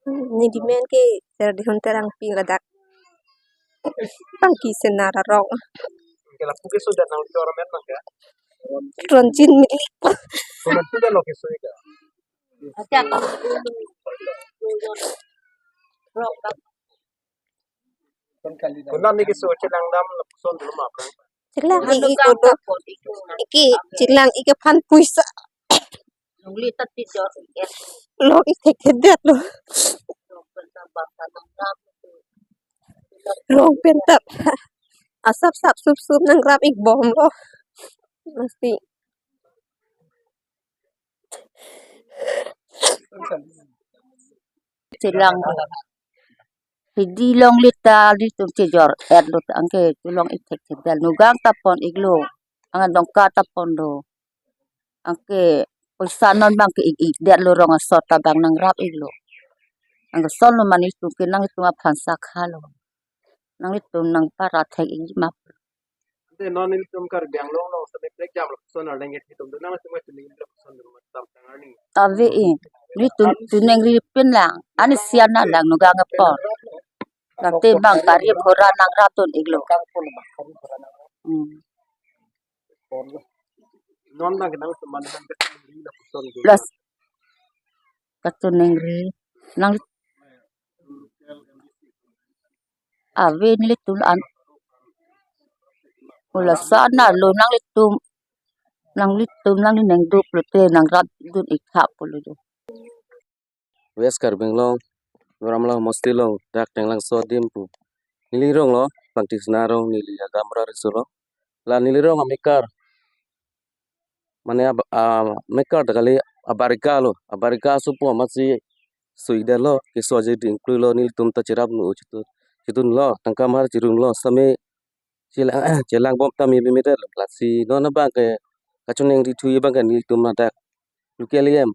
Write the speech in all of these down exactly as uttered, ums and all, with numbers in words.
Nelimen ke Serdihun Terangpi, ladak Pangki Senar arong. Kela puke sudah nang dormen nang ya. Ronjin Milik. Sudah sudah lo ke sudah. Kuna ni ke su chelang dam lapuson dulu ma prang. Chelang i ko do. Iki chelang iki aphan puisa. Nungli ta ti jor. Long ik thekthedet lo. Long pen tap. Asap sap sup sup nangrap ik bom lo. Mesti. Chelang. Hidi longle ta nelitum chejor-et lo ta anke chelong ik thekthedet, nugang ta pon ik lo, anke dongka ta pon lo, anke puisa non abang ke ik ikdet lo, rong asor ta abang nangrap ik lo, anke son lo mane nelitum ke nanglitum aphan sakha lo, nanglitum nangpara thek ik ma. Ante non nelitum Karbi Anglong along sami prekjam lapuson arleng et hitum do nang sima chuning lapuson do matam tang arni. Ave i. Nelitum chuningri pen lang. Ani sian na lang nugang apor. Late abang kari bhora nangrap dun ik lo. Hmm. Non abang ke nang teman nang kachuningri lapuson do. Plus kachuningri nang ave nelitum an. Ula sana lo nanglitum, nanglitum nangning duk lote nangrap dun ik tha pulo do. West Karbi Anglong, Doramla Homosti along, dak Tenglangso adim pu. Neli rong lo, Pangki Senar arong, neli agamra riso lo. La neli rong amekar. Mane ab-, ah, mekar ta kali abarika lo, abarika supo amatsi suidetlo, keso aje dingklui lo, nelitum ta cherap nu chitu, chitun lo, tangka mar chirun lo, sami chelang, chelang bom ta meme medet lo, lasi non abang ke kachuningri thu abang ke nelitum ladak local E M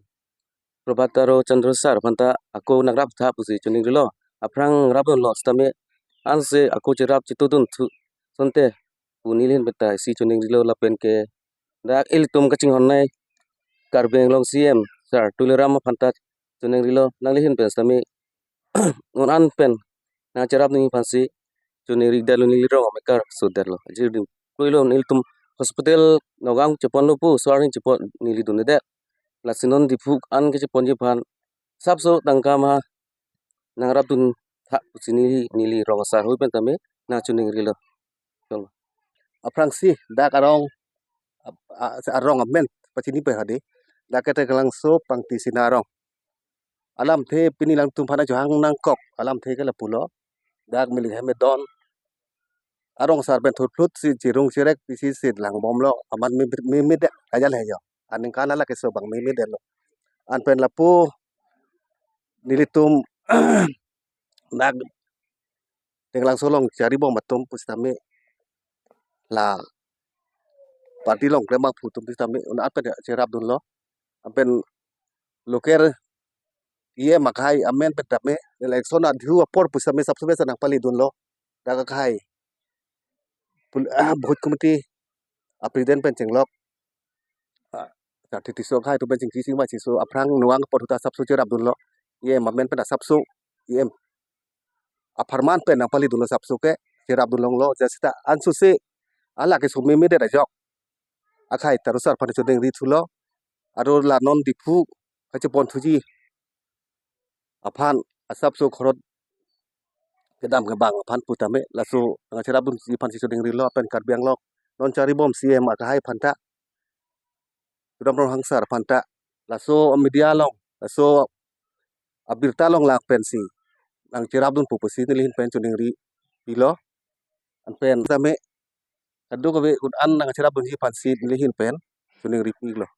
Prabhat Taro Chandra sir aphan ta ako nangrap tha pusi chuningrilo. Aphrang rap dun lo sitame ansi ako cherap chitudun thu sonte pu neli ahin pen ta isi chuningrilo lapen ke dak ilitum kachinghon nei Karbi Anglong C M sir Tuliram aphan ta chuningrilo nangli ahin pen sitame non an pen nangcherap nangji aphansi chuningri detlo neli rong amekar sudetlo. Ajir dingklui lo nelitum hospital Nagaon cheponlo pu so-arni chepon neli dundedet. Lasi non Diphu an ke cheponji aphan sapso tangka ma nangrap dun tha pusi neli, neli rong asar hui pen tame nangchuningrilo. Aphrangsi dak arong ap-, a-, arong amen pachini pe hadi. Dak ke Tenglangso Pangki Senar arong. Alamthe pini alangtum aphan ajohang nangkok. Alamthe ke lapulo. Dak milik hem don. Arong asar pen thutphlut si chirung chirek pisi si lang bomlo. Amat meme, meme det ajal hejo. Aningkan ala keso abang meme detlo. An pen lapu nelitum dak Tenglangso along chari bom atum pusitame la party along klem abangphu atum pusitame un-an pen cherap dunlo. An pen local E M akhai amen pen tame election adhu apor pusitame sapso mesa nangpali dunlo. Dak akhai pul-, ah, booth committee a president pen chenglok. Ah, Sar Titiso akhai atum pen chingki chingma chiso aphrang nuang apor huta sapso cherap dunlo. E M amen pen asapso E M apharman pen nangpali dunlo sapso ke cherap dun longlo. Jasita ansose ala keso meme det ajok akhai Taro sar aphan chuningri thulo. Aro la non Diphu kachepon thuji aphan asapso khorot kedam kebang aphan putame laso nangcherap dunji aphansi chuningrilo pen Karbi Anglong non chari bom C M akhai aphan ta Tuliram Ronghang sar aphan ta laso media along, laso abirta along lang pensi nangcherap dun pu pusi neli ahin pen chuningri pilo. An pen tame kadokave un-an nangcherap dunji aphansi neli ahin pen chuningri pilo.